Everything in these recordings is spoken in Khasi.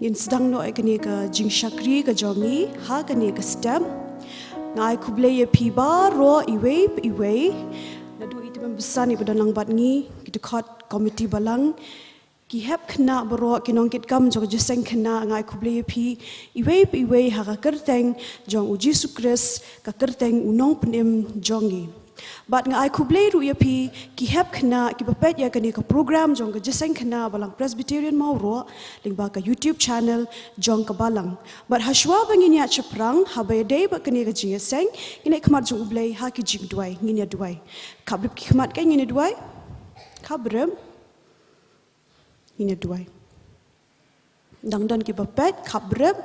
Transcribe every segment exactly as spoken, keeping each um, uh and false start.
Ngin sdang noh ïa kane ka jingshakri ka jong ngi ha kane ka step. Nga ai khublei ïa phi baroh iwei pa iwei. Naduh i tymmen basan iba don lang bad ngi, ki dkhot komiti balang, ki hep khynnah baroh, ki nongkitkam jong ka jingïaseng khynnah, nga ai khublei ïa phi iwei pa iwei ha ka kyrteng jong U Jisu Khrist, ka kyrteng U Nongpynim jong ngi. Bad nga ai khublei ruh ïa phi ki hep khynnah kiba peit ïa kane ka program jong ka jingïaseng khynnah Balang Presbyterian Mawroh lyngba ka YouTube channel jong ka Balang. Bad hashwa ba ngin ïaid shaphrang, haba ïadei bad kane ka jingïaseng, ngin ïaid khmat jong U Blei ha ki jingduwai, ngin ïa duwai. Khap rep ki khmat, kan ngin ïa duwai. Khap rep. Ngin ïa duwai. Dang don kiba peit, khap rep.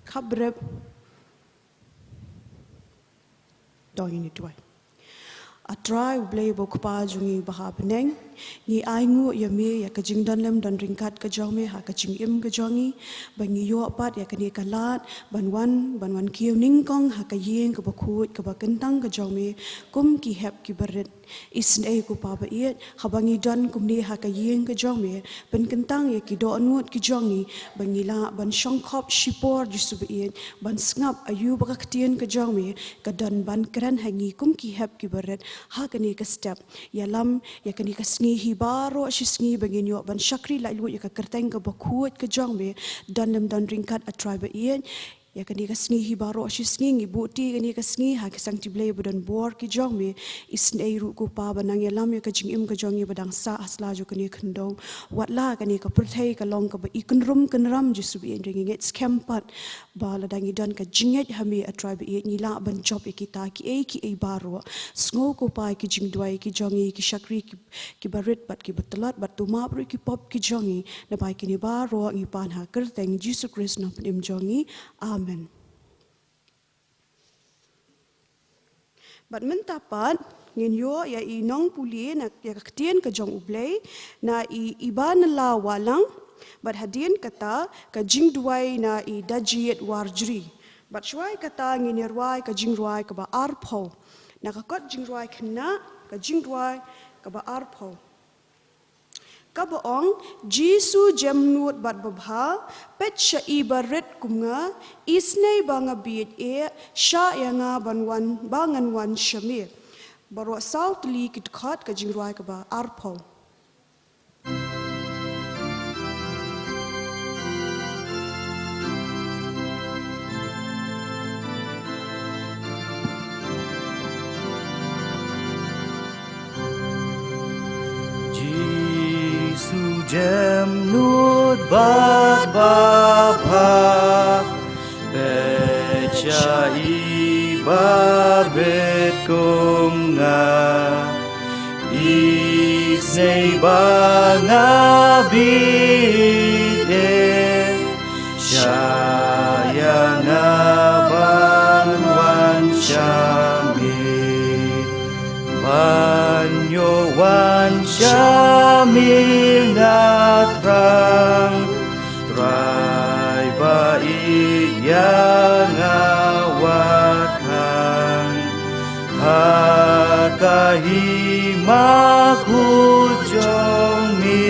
Khap rep. To ngin ïa duwai. A Trai U Blei U Kpa jong ngi uba ha bneng, ngi ainguh ïa me ïa ka jingdon lem don ryngkat ka jong me ha ka jingim ka jong ngi, ba ngi ïoh pat ïa kane ka lad ban wan, ban wan kiew nyngkong ha ka ïing kaba khuid kaba kyntang ka jong me, kum ki hep kiba rit. Isynei ko Pa ba ïeit, haba ngi don kumne ha ka ïing ka jong me, pynkyntang ïa ki dohnud ki jong ngi, ba ngi lah ban shongkop shipor Jisu ba ïeit, ban sngap aïu ba ka ktien ka jong me ka don ban kren ha ngi kum ki hep kiba rit ha kane ka step. Ïalam ïa kane ka sngi hi baroh shi sngi ba ngin ïoh ban shakri laitluid ïa ka kyrteng kaba khuid ka jong me, don lem don ryngkat, A Trai ba ïeit. Ïa kane ka sngi hi baroh shi sngi ngi buh ti kane ka sngi ha ki sangti Blei ba don bor ki jong me. Isynei ruh ko Pa ba nang ïalam ïa ka jingim ka jong ngi ba dang sah ha sla jong kane ka khyndew. Wat la kane ka pyrthei ka long kaba i kynrum kynram, Jisu ba ïeit, ngi ngeit skhem pat ba lada ngi don ka jingngeit ha me, A Trai ba ïeit, ngi lah ban jop ïa kita kiei kiei baroh. Sngew ko Pa ïa ki jingduwai ki jong ngi, ki shakri ki kiba rit bad kiba tlot, bad to map ruh ïa ki pop ki jong ngi. Naba ïa kine baroh ngi pan ha kyrteng Jisu Khrist Nongpynim jong ngi. Amen. Bad mynta pat ngin ïoh ïa i nongpule na ïa ka ktien ka jong U Blei na i Ibanella Wahlang, bad hadien kata ka jingduwai na i Dajied Warjri. Bad shuwa ïa kata ngin ïa rwai ka jingrwai kaba arphew. Na ka kot jingrwai khynnah, ka jingrwai kaba arphew. Kaba ong, Jisu jemnud bad babha, peit sha i ba rit kum nga, isynei ba nga bieit eh, shah ïa nga ban wan, ba ngan wan sha me. Baroh saw tylli ki dkhot, ka jingrwai kaba arphew. Jisu jemnud bad babha, peit sha i ba rit kum nga, isynei ba nga bieit eh, shah ïa nga ban wan sha me. Ban ïoh wan sha me nga thrang, Trai ba ïeit ïa nga wat khang. Ha ka hima khuid jong me,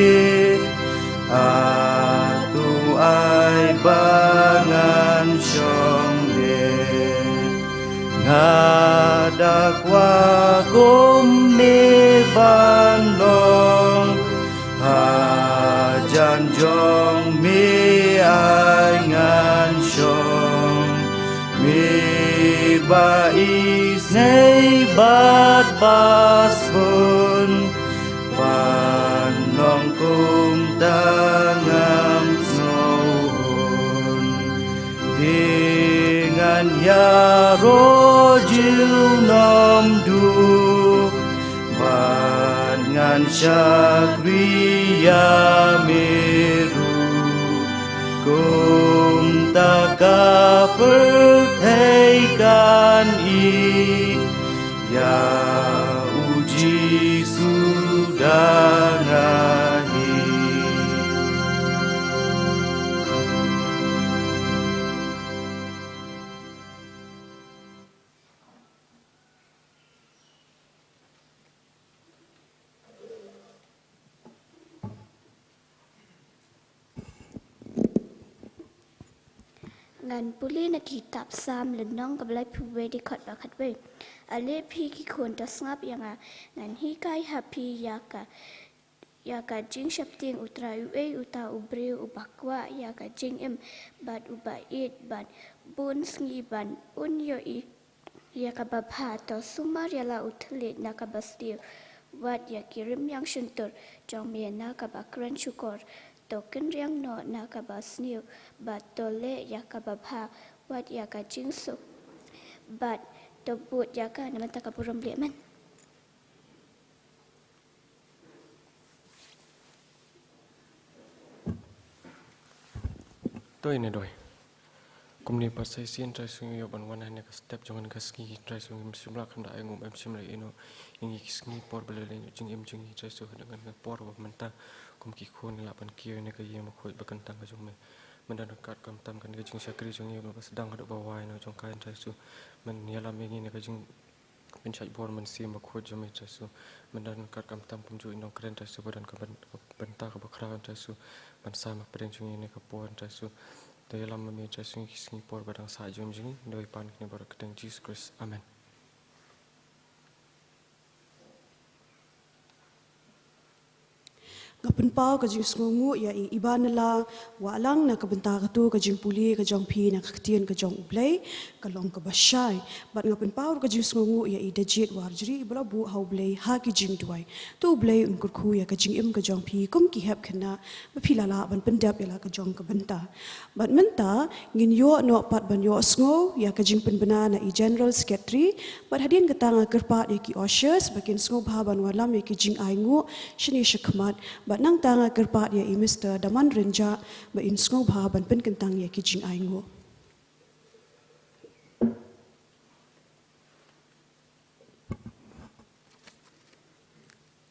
atu ai ba ngan shong leh. Nga da kwah kum me ban long, hajan jong me ai ngan shong. Me ba isynei bad ba sbun, ban long kumta ngam sngewhun. Te ngan ïaroh junom duh, bad ngan shakri ïa me ruh. Kumta ka pyrthei kan ïeit ïa u Jisu da nga hi. Ngan pule na ki kitab Salm lynnong kaba laiphew wei, dkhot ba khatwei. Ale phi ki khun, to sngap ïa nga, ngan hikai ha phi ïa ka, ïa ka jingsheptieng. U Trai u ei uta u briew uba kwah ïa ka jingim bad uba ïeit, bad bun sngi ban un ïohi ïa kaba bha. To sumar ïa la u thylliej na kaba sniew, wad ïa ki rmiang shyntur jong me na kaba kren shukor. To kynriang noh na kaba sniew, bad to leh ïa kaba bha, wad ïa ka jingsuk, bad to bud ïa ka na bynta ka burom. Leh men. To ngin ïa duwai. Kumne pat sa shisien Trai Jisu, ngi ïoh ban wan ha kane ka step jong kane ka sngi, Trai Jisu, ngim shym lah, kham da ai nguh, em shym lah ïehnoh ïa ngi ki sngi por ba la leit noh jingim jong ngi, Trai Jisu, haduh kane ka por ba mynta kum ki khun ngi lah ban kiew ïa kane ka ïing bakhuid ba kyntang ka jong me. Mynta don ryngkat khamtam kane ka jingshakri jong ngi ba sdang haduh ba wai noh jong ka, Trai Jisu. Men ïalam ïa ngi na ka jing pynshait bor Mynsiem Bakhuid jong me, Trai Jisu. Mynta ryngkat khamtam kumjuh i nongkren, Trai Jisu, ba don ka byn-, ka bynta kaba khraw, Trai Jisu, ban sam hapdeng jong ngi ha kane ka por, Trai Jisu. To ïalam ma me, Trai Jisu, ïa ki sngi por ba dang sah jong ngi, ngi duwai pan kine baroh ha ka kyrteng Jisu Khrist. Amen. Nga pynpaw ka jingsngewnguh ïa i Ibanala Wahlang na ka bynta kato ka jingpule ka jong phi na ka Ktien ka jong U Blei, ka long kaba shai. Bad nga pynpaw ka jingsngewnguh ïa i Dajit Warjri, iba la buh ha U Blei ha ki jingduwai. To U Blei un kyrkhu ïa ka jingim ka jong phi kum ki hep khynnah ba phi la lah ban pyndep ïa la ka jong ka bynta. Bad mynta ngin ïoh noh pat ban ïohsngew ïa ka jingpynbna na i General Secretary. Bad hadien kata nga kyrpad ïa ki ushers ba kin sngewbha ban wallam ïa ki jingainguh shane shakhmat. Bad nangta nga kyrpad ïa i Mister Daman Rynjah ba in sngewbha ban pynkyntang ïa ki jingainguh.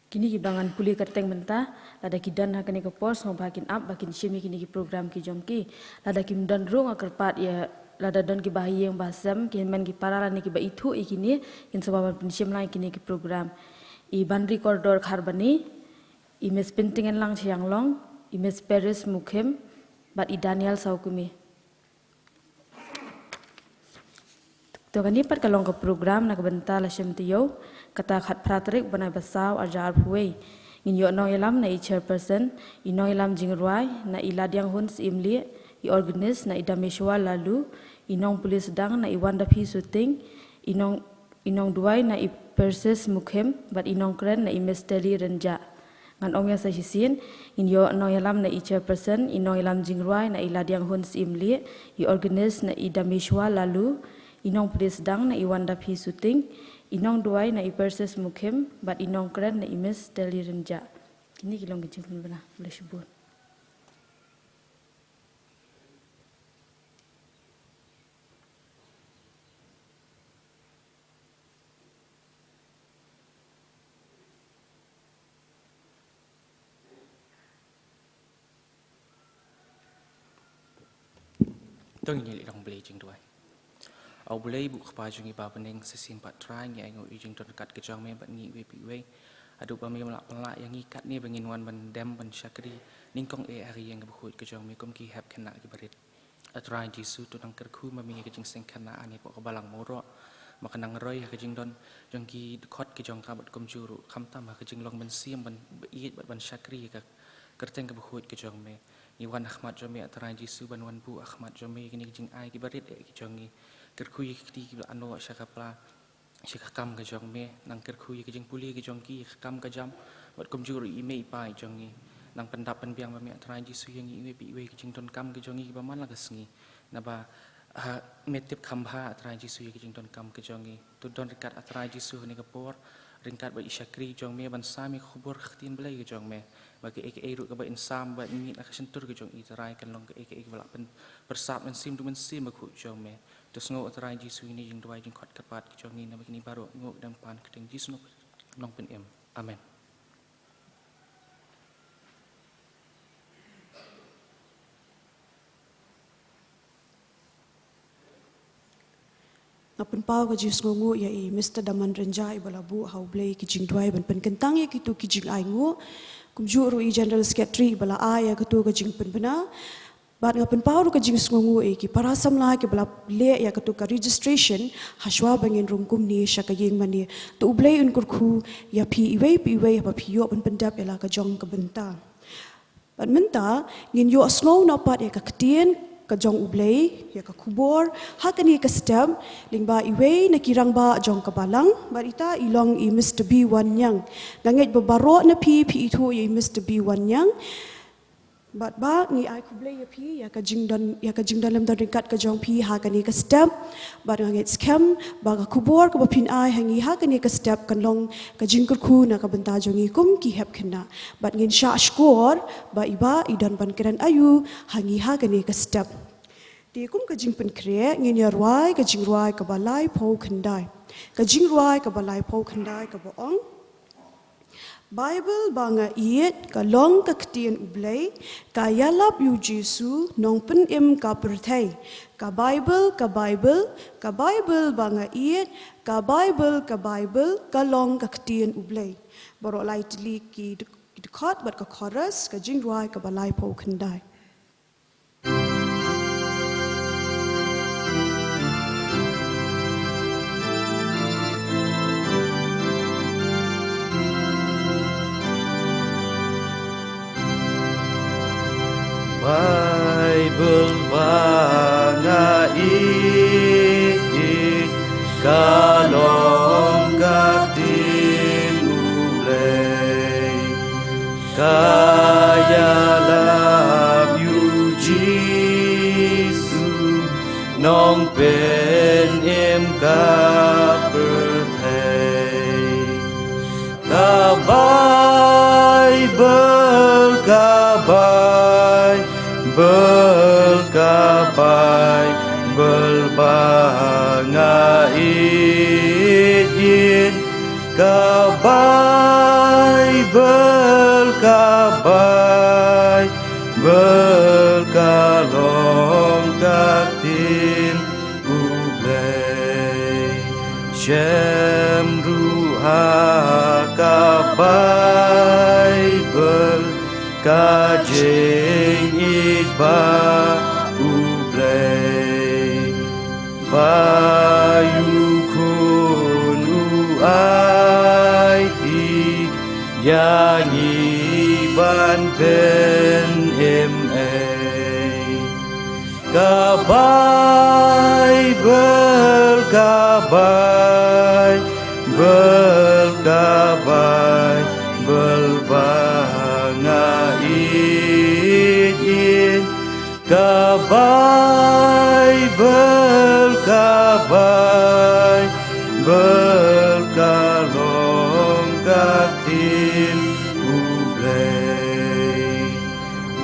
Kine kiba ngan pule kyrteng mynta, lada ki don ha kane ka por, sngewbha kin ap ba kin shim ïa kine ki program ki jong ki. Lada kim don ruh, nga kyrpad ïa, lada don kiba ha ïing ba ha sem, ki hynmen ki para lane kiba ithuh ïa kine, kin sngewbha ban pynshim lang ïa kine ki program. I Banri Kordor Kharbani, i Miss Pyntingenlang Chianglong, i Miss Paris Mukhim, bad i Daniel Sawkmie. To kane pat ka long ka program na ka bynta la shim taïew, kata khatphra tarik bnai ba saw arhajar arphew wei. Ngin ïoh nongïalam na i chairperson, i nongïalam jingrwai na i Ladianghun Syiemlieh, i organist na i Dameshwar Laloo, i nongpule sdang na i Wandaphi Suting, i nong, i nongduwai na i Persis Mukhim, bad i nongkren na i Miss Telly Rynjah. Ngan ong ïa sa shisien, ngin ïoh nongïalam na i chairperson, i nongïalam jingrwai na i Ladianghun Syiemlieh, i organist na i Dameshwar Laloo, i nongpule sdang na i Wandaphi Suting, i nongduwai na i Persis Mukhim, bad i nongkren na i Miss Telly Rynjah. Kine ki long ki jingpynbna, khublei shibun. To ngin ïa leit long Blei jingduwai. A U Blei ba u Kpa jong ngi ba ha bneng, sa shisien pat Trai ngi ainguh ïa ka jingdon ryngkat ka jong me bad ngi iwei pa iwei. Haduh ba me la pynlah ïa ngi katne ba ngin wan ban dem ban shakri nyngkong eh ha ka ïing kaba khuid ka jong me kum ki hep khynnah kiba rit. A Trai Jisu, to nang kyrkhu ma me ïa ka jingseng khynnah ha kane ka balang Mawroh, ba kan nang roi ha ka jingdon jong ki dkhot ki jong ka bad kumjuh ruh khamtam ha ka jinglong mynsiem ban ïeit bad ban shakri ïa ka kyrteng kaba khuid ka jong me. Ngi wan ha khmat jong me, A Trai Jisu, ban wan buh ha khmat jong me ïa kine ki jingai kiba rit eh ki jong ngi. Kyrkhu ïa ki kti kiba la noh sha ka pla, sha ka kam ka jong me, nang kyrkhu ïa ka jingpule ka jong ki ha ka kam ka jam, bad kumjuh ruh i mei i pa i jong ngi. Nang pyndap pynbiang ma me, A Trai Jisu, ïa ngi iwei pa iwei ha ka jingdonkam ka jong ngi kaba man la ka sngi. Naba, ha, me tip kham bha, A Trai Jisu, ïa ka jingdonkam ka jong ngi. To don ryngkat, A Trai Jisu, ha kane ka por, ryngkat bad i shakri jong me ban sam ïa ka khubor ka ktien Blei ka jong me. Ba kaei kaei ruh kaba in sam bad in mih na ka shyntur ka jong i, Trai, kan long kaei kaei kaba lah pyn-, pyrsad mynsiem da u Mynsiem Bakhuid jong me. To sngew, A Trai Jisu, ïa kine ki jingduwai jingkhot kyrpad ki jong ngi, naba kine baroh ngi ong da ka kyrteng Jisu Nongpynim. Amen. Nga pynpaw ka jingsngewnguh ïa i Mister Daman Rynjah iba la buh ha U Blei ki jingduwai ban pynkyntang ïa kito ki jingainguh. Kumjuh ruh i General Secretary iba la ai ïa kato ka jingpynbna. Bad nga pynpaw ruh ka jingsngewnguh ïa ki para samla kiba la leh ïa katu ka registration hashwa ba ngin rung kumne sha ka ïing mane. To U Blei un kyrkhu ïa phi iwei pa iwei haba phi ïoh ban pyndep ïa la ka jong ka bynta. Bad mynta ngin ïohsngew noh pat ïa ka ktien ka jong U Blei, ïa ka khubor ha kane ka step, lyngba iwei na ki rangbah jong ka balang, bad ita i long i Mister B. Wanniang. Nga ngeit ba baroh na phi phi ithuh ïa i Mister B. Wanniang. Bad ba ngi ai khublei ïa phi ïa ka jingdon, ïa ka jingdon lem don ryngkat ka jong phi ha kane ka step. Bad nga ngeit skhem ba ka khubor kaba phin ai ha ngi ha kane ka step kan long ka jingkyrkhu na ka bynta jong ngi kum ki hep khynnah. Bad ngin shah shkor ba i Bah i don ban kren aïu ha ngi ha kane ka step. Te kum ka jingpynkhreh ngin ïa rwai ka jingrwai kaba laiphew khyndai. Ka jingrwai kaba laiphew khyndai kaba ong: Baibl ba nga ïeit ka long ka ktien U Blei, ka ïalap ïa u Jisu, nongpynim ka pyrthei. Ka Baibl, ka Baibl, ka Baibl ba nga ïeit, ka Baibl, ka Baibl, ka long ka ktien U Blei. Baroh lai tylli ki dk-, ki dkhot bad ka chorus, ka jingrwai kaba laiphew khyndai. Baibl ba nga ïeit, ka long ka ktien U Blei. Ka ïalap ïa u Jisu, nongpynim ka pyrthei. Ka Baibl, ka Baibl, ka Baibl ba nga ïeit, ïeit. Ka Baibl, ka Baibl, ka long ka ktien U Blei. Shem ruh ha ka Baibl, ka jingïeit ba U Blei. Ba ïa u Khun u aiti ïa ngi ban pynim ei. Ka Baibl, ka Baibl, ka Baibl ba nga ïeit, ïeit. Ka Baibl, ka Baibl, ka long ka ktien U Blei.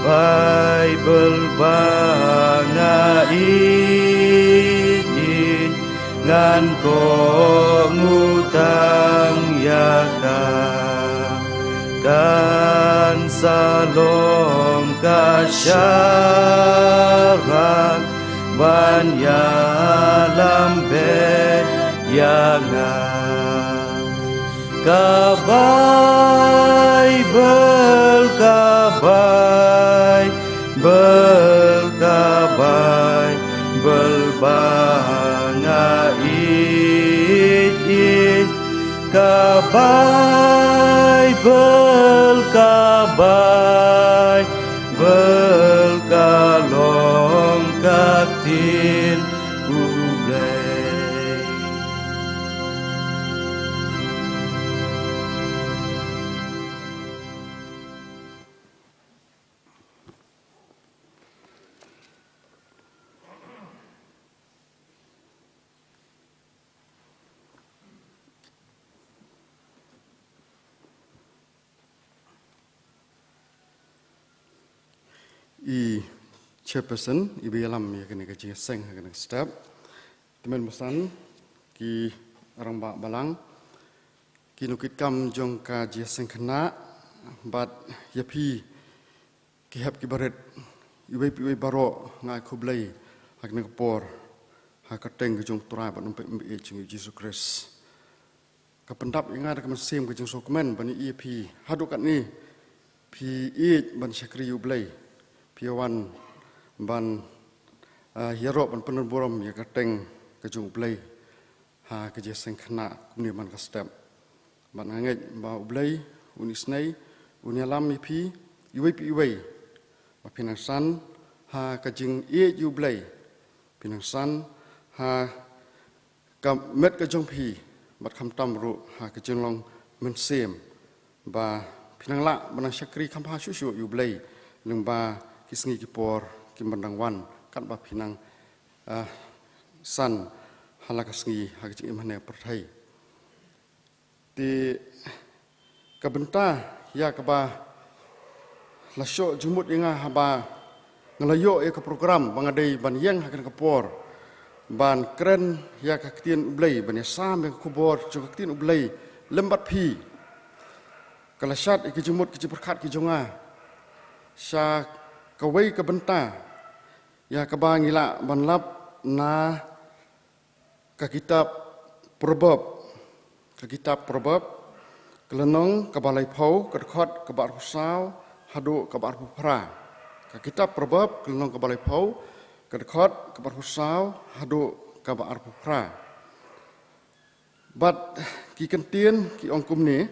Baibl ba nga ïeit, ïeit, ngan kohnguh tang ïa ka. Kan sa long ka sharak ban ïalam beit ïa nga. Ka Baibl, ka Baibl, ka Baibl ba nga ïeit, ïeit. Ka Baibl, ka Baibl, ka long ka ktien U Blei. I chairperson iba ïalam ïa kane ka jingïaseng ha kane ka step. Tymmen basan ki rangbah balang, ki nongkitkam jong ka jingïaseng khynnah, bad ïa phi ki hep ki barit, iwei pa iwei baroh nga ai khublei ha kane ka por ha ka kyrteng ka jong U Trai bad U Nongpynim jong ngi U Jisu Khrist. Ka pyndap ïa nga da ka mynsiem ka jingsngewkmen ban ïohi ïa phi haduh katne, phi ïeit ban shakri ïa U Blei, phi ïa wan ban, ah, ïaroh ban pyndon burom ïa ka kyrteng ka jong U Blei ha ka jingseng khynnah kumne man ka step. Bad nga ngeit ba U Blei un isynei, un ïalam ïa phi iwei pa iwei, ba phin nang san ha ka jingïeit ïa U Blei, phin nang san ha ka met ka jong phi, bad khamtam ruh ha ka jinglong mynsiem, ba phin nang lah ban nang shakri kham bha shuh shuh ïa U Blei lyngba ki sngi ki por ki ban dang wan, katba phin nang, ah, san ha la ka sngi ha ka jingim hangne ha pyrthei. Te ka bynta ïa kaba la shoh jingmut ïa nga haba nga la ïoh ïa ka program ba nga dei ban ïeng ha kane ka por ban kren ïa ka ktien U Blei, ban ïasam ïa ka khubor jong ka ktien U Blei lem bad phi, ka la shad ïa ka jingmut ka jingpyrkhat ka jong nga sha kawei ka bynta ïa kaba ngi lah ban lap na ka kitab Proverb. Ka kitab Proverb, ka lynnong kaba laiphew, ka dkhot kaba arphew saw haduh kaba arphew phra. Ka kitab Proverb, ka lynnong kaba laiphew, ka dkhot kaba arphew saw haduh kaba arphew phra. Bad ki kyntien ki ong kumne: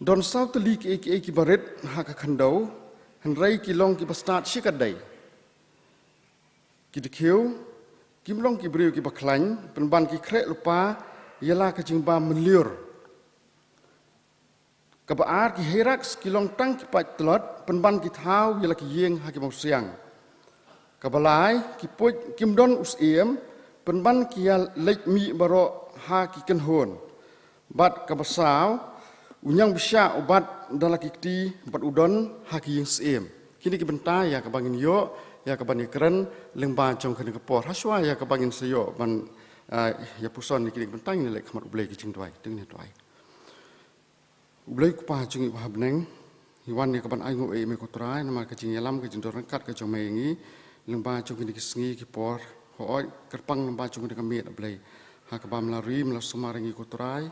Don saw tylli kiei kiei kiba rit ha ka khyndew, hynrei ki long kiba stad shikatdei. Ki dkhiew, kim long ki briew kiba khlaiñ, pynban ki khreh lypa ïa la ka jingbam mynlur. Kaba ar, ki hyrax ki long tang ki paid tlot, pynban ki thaw ïa la ki ïing ha ki mawsiang. Kaba lai, ki puit kim don u syiem, pynban ki ïa leit mih baroh ha ki kynhun. Bad kaba saw, u ñiang bishah u bat da la ki kti bad u don ha ki ïing syiem. Kine ki bynta ïa kaba ngin ïoh ïa kaban ïakren lyngba jong kane ka por. Hashwa ïa kaba ngin sa ïoh ban, ah, ïa puson ïa kine ki bynta, ngin leit khmat U Blei ki jingduwai. Te ngin duwai. U Blei Kpa jong ngi uba ha bneng, ngi wan ïa kaban ainguh ïa me ko Trai namar ka jingïalam, ka jingdon ryngkat ka jong me ïa ngi lyngba jong kine ki sngi ki por. Hooid, kyrpang lyngba jong kane ka miet, A Blei, ha kaba me la ri, me la sumar ïa ngi ko Trai,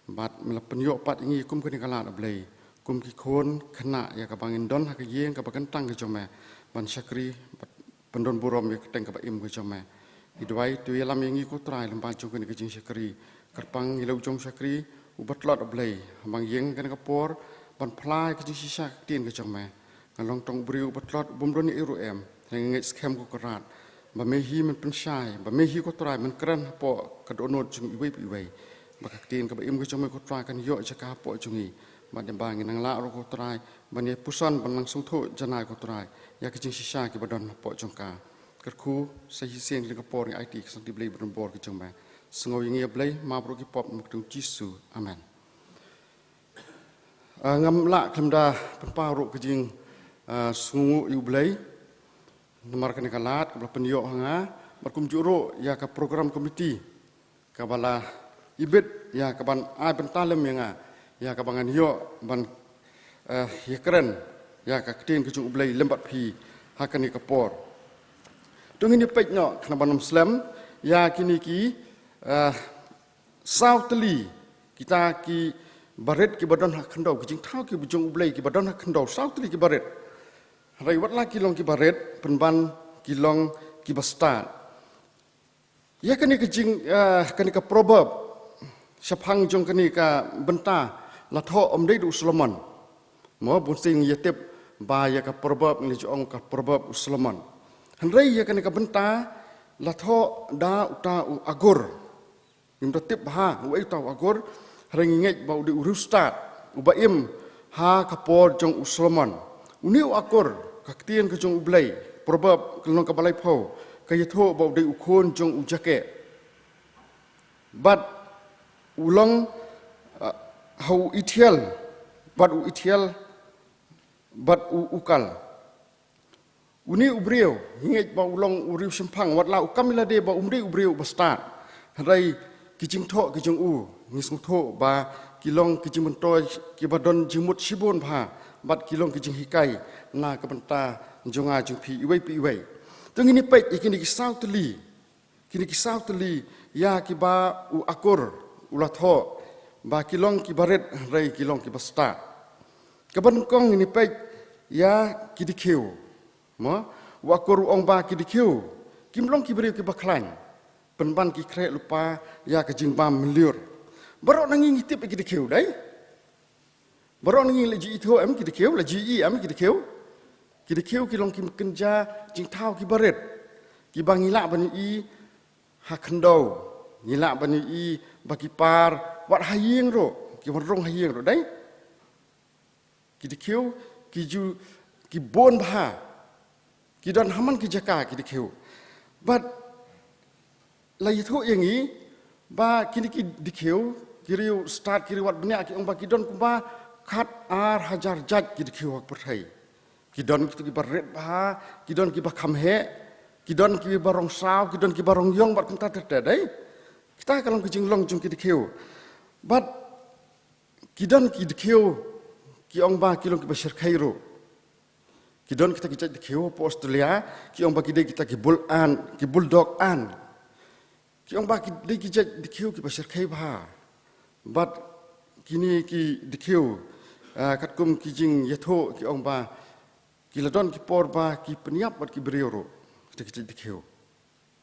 bad me la pynïoh pat ïa ngi kum kane ka lad, A Blei, kum ki khun khynnah ïa kaba ngin don ha ka ïing kaba kyntang ka jong me, ban shakri bad pyndon burom ïa ka kyrteng kaba im ka jong me. Ngi duwai to ïalam ïa ngi ko Trai lyngba jong kane ka jingshakri. Kyrpang ïa la u jong shakri uba tlot, A Blei, ha ba ngi ïeng ha kane ka por ban phla ïa ka jingshisha ka ktien ka jong me. Nga long tang u briew uba tlot, ubym don ei ruh em. Nga ngeit skhem ko Kynrad ba me hi men pynshai, ba me hi ko Trai men kren hapoh ka dohnud jong iwei pa iwei, ba ka ktien kaba im ka jong me ko Trai kan ïoh jaka hapoh jong ngi. Bad ynda ba ngin nang lah ruh ko Trai ban ïa puson, ban nang sngewthuh janai ko Trai ïa ka jingshisha kiba don hapoh jong ka. Kyrkhu sa shisien kane ka por ngi aiti ka sangti Blei ba don bor ka jong me. Sngew ïa ngi, A Blei, map ruh ki pop, ha ka kyrteng Jisu. Amen. Ah, ngam lah khlem da pynpaw ruh ka jing, ah, sngewnguh ïa U Blei namar kane ka lad kaba la pynïoh ha nga, bad kumjuh ruh ïa ka program committee kaba la ibit ïa kaban ai bynta lem ïa nga ïa kaba ngan ïoh ban, eh, ïakren ïa ka ktien ka jong U Blei lem bad phi ha kane ka por. To ngin ïa peit noh khnang ban ym slem ïa kine ki, eh, saw tylli kita kiba rit kiba don ha khyndew, ki jingthaw kiba jong U Blei kiba don ha khyndew, saw tylli kiba rit. Hynrei wat la ki long kiba rit, pynban ki long kiba stad. Ïa kane ka jing, eh, kane ka proverb, shaphang jong kane ka bynta la thoh ym dei da u Solomon. Mo, bunsien ngi ïa tip ba ïa ka proverb ngi ju ong ka proverb u Solomon. Hynrei ïa kane ka bynta la thoh da uta u Agur. Ngim da tip bha uei uta u Agur, hynrei ngi ngeit ba u dei u riewstad uba im ha ka por jong u Solomon. Une u Agur, ka ktien ka jong U Blei, Proverb ka lynnong kaba laiphew, ka ïathuh ba u dei u khun jong u Jakeh. Bad u long, uh, ha u Ithiel, bad u Ithiel, bad u Ukal. Une u briew, ngi ngeit ba u long u riewshemphang, wat la u kam ïa lade ba um dei u briew uba stad. Hynrei ki jingthoh ki jong u, ngi sngewthuh ba ki long ki jingmyntoi kiba don jingmut shibun bha, bad ki long ki jinghikai na ka bynta jong nga jong phi iwei pa iwei. To ngin ïa peit ïa kine ki saw tylli, kine ki saw tylli ïa kiba u Agur u la thoh ba ki long kiba rit hynrei ki long kiba stad. Kaba nyngkong ngin ïa peit ïa ki dkhiew. Mo, u akur u ong ba ki dkhiew kim long ki briew kiba khlaiñ, pynban ki khreh lypa ïa ka jingbam mynlur. Baroh na ngi ngi tip ïa ki dkhiew, dei? Baroh na ngi la ju ithuh em ki dkhiew, la ju i em ki dkhiew? Ki dkhiew ki long ki kynja jingthaw kiba rit, kiba ngi lah ban ïohi ha khyndew, ngi lah ban ïohi ba ki par wat ha ïing ruh, ki wan rung ha ïing ruh, dei? Ki dkhiew ki ju, ki bun bha, ki don ha man ki jaka ki dkhiew. Bad la ïathuh ïa ngi ba kine ki dkhiew, ki riewstad, ki riew wat bniah, ki ong ba ki don kumba khat ar hajar jait ki dkhiew ha ka pyrthei. Ki don kito kiba rit bha, ki don kiba kham heh, ki don kiba rong saw, ki don kiba rong ïong bad kumta ter ter, dei? Kita ka long ka jinglong jong ki dkhiew. Bad ki don ki dkhiew ki ong ba ki long kiba shyrkhei ruh. Ki don kita ki jait dkhiew hapoh Australia, ki ong ba ki dei kita ki bull ant, ki bulldog ant. Ki ong ba ki dei ki jait dkhiew kiba shyrkhei bha. Bad kine ki dkhiew, ah, katkum ki jingïathuh, ki ong ba ki la don ki por ba ki pynïap bad ki briew ruh, kita ki jait dkhiew.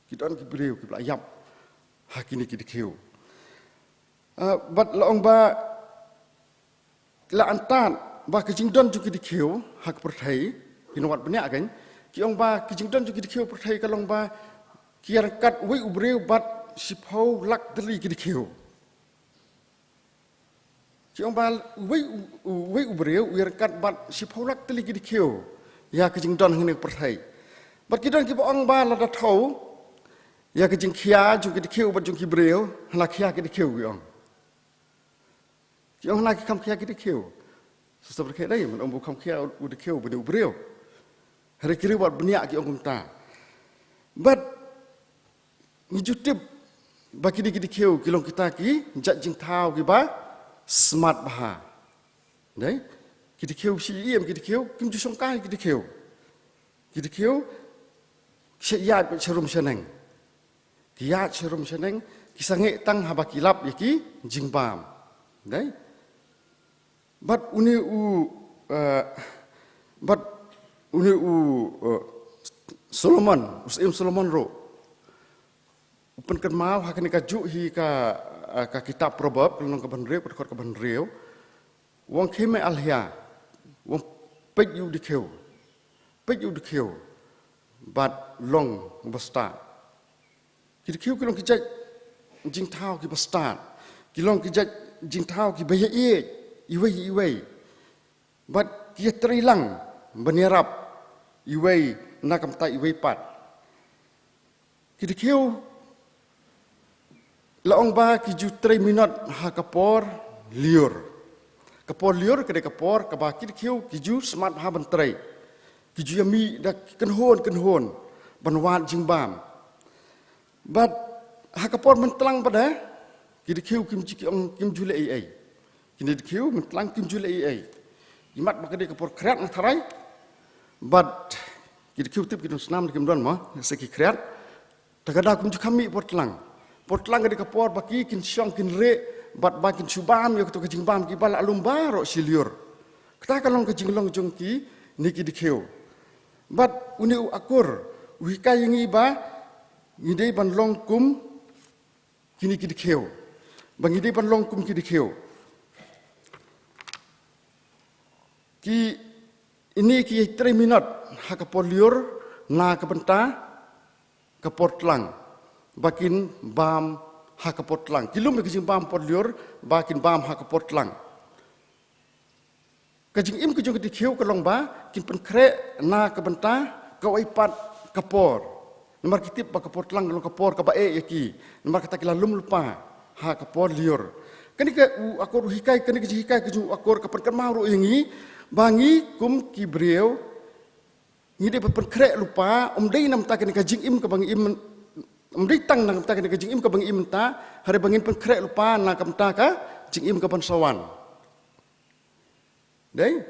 Ki don ki briew kiba la ïap ha kine ki dkhiew. Ah, bad la ong ba la antad ba ka jingdon jong ki dkhiew ha ka pyrthei, ki nongbah bniah kan, ki ong ba ka jingdon jong ki dkhiew ha pyrthei ka long ba ki ïaryngkat uwei u briew bad shiphew lak tylli ki dkhiew. Ki ong ba uwei u, uwei u briew u ïaryngkat bad shiphew lak tylli ki dkhiew ïa ka jingdon hangne ha ka pyrthei. Bad ki don kiba ong ba lada thew ïa ka jingkhia jong ki dkhiew bad jong ki briew, hana khia ki dkhiew, ki ong. Ki ong hana ki kham khia ki dkhiew. Sa shisha ba khie dei, man ong ba u kham khia u dkhiew bad u briew. Hynrei ki riew wat bniah ki ong kumta. Bad ngi ju tip ba kine ki dkhiew ki long kita ki jait jingthaw kiba smart bha. Dei? Ki dkhiew shi ïa em ki dkhiew, kim ju shongkai ki dkhiew. Ki dkhiew ki sha ïaid bad sharum shaneng. Ki ïaid sharum shaneng, ki sangeh tang haba ki lap ïa ki jingbam. Dei? Bad une u, eh, bad une u, eh, Solomon, u Syiem Solomon ruh u pynkynmaw ha kane kajuh hi ka, eh, ka kitab Proverb, ka lynnong kaba hynriew, ka dkhot kaba hynriew. U ong khie me alhia, u ong peit ïa u dkhiew. Peit ïa u dkhiew bad long uba stad. Ki dkhiew ki long ki jait jingthaw kiba stad. Ki long ki jait jingthaw kiba ïaieit iwei ïa iwei. Bad ki ïatrei lang ban ïarap iwei na ka bynta iwei pat. Ki dkhiew la ong ba ki ju trei minot ha ka por lyiur. Ka por lyiur ka dei ka por kaba ki dkhiew ki ju smat bha ban trei. Ki ju ïamih da ki kynhun kynhun ban wad jingbam. Bad ha ka por myntlang pat de, ki dkhiew kim ju, ki ong kim ju leh ei ei. Kine dkhiew myntlang kim ju leh ei ei. Imat ba ka dei ka por khriat nga tharai. Bad ki dkhiew tip ki don snam, kim don mo, sa ki khriat. Ta ka daw kim ju kham mih por tlang. Por tlang ka dei ka por ba ki kin shong kin rieh bad ba kin shu bam ïa kato ka jingbam kiba la lum baroh shi lyiur. Kata ka long ka jinglong jong kine ki dkhiew. Bad une u akur u hikai ïa ngi ba ngi dei ban long kum kine ki dkhiew. Ba ngi dei ban long kum ki dkhiew. Kine ki ïatrei minot ha ka por lyiur na ka bynta ka por tlang. Ba kin bam ha ka por tlang. Ki lum ïa ka jingbam por lyiur ba kin bam ha ka por tlang. Ka jingim ka jong ki dkhiew ka long ba kin pynkhreh na ka bynta kawei pat ka por. Namar ki tip ba ka por tlang ka long ka por kaba eh ïa ki. Namar kata ki la lum lypa ha ka por lyiur. Kane ka u akur u hikai, kane ka jinghikai ka jong u akur ka pynkynmaw ruh ïa ngi ba ngi kum ki briew ngi dei ban pynkhreh lypa, ym dei na ka bynta kane ka jingim kaba ngi im, ym dei tang na ka bynta kane ka jingim kaba ngi im mynta, hynrei ba ngin pynkhreh lypa na ka bynta ka jingim kaban sa wan. Dei?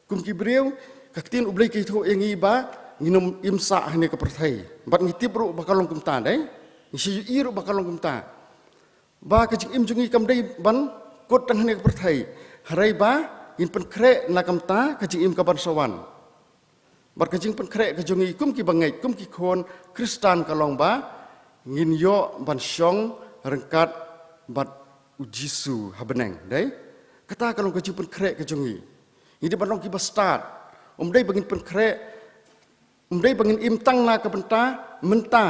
Kum ki briew, ka ktien U Blei ka ïathuh ïa ngi ba ngin ym im sah hangne ha ka pyrthei. Bad ngi tip ruh ba ka long kumta, dei? Ngi shu ïohi ruh ba ka long kumta. Ba ka jingim jong ngi kam dei ban kut tang hangne ha ka pyrthei. Hynrei ba ngin pynkhreh na ka bynta ka jingim kaban sa wan. Bad ka jingpynkhreh ka jong ngi kum ki bangeit, kum ki khun Khristan ka long ba ngin ïoh ban shong ryngkat bad u Jisu ha bneng, dei? Kata ka long ka jingpynkhreh ka jong ngi. Ngi dei ban long ki bastad. Um dei ba ngin pynkhreh, um dei ba ngin im tang na ka bynta mynta.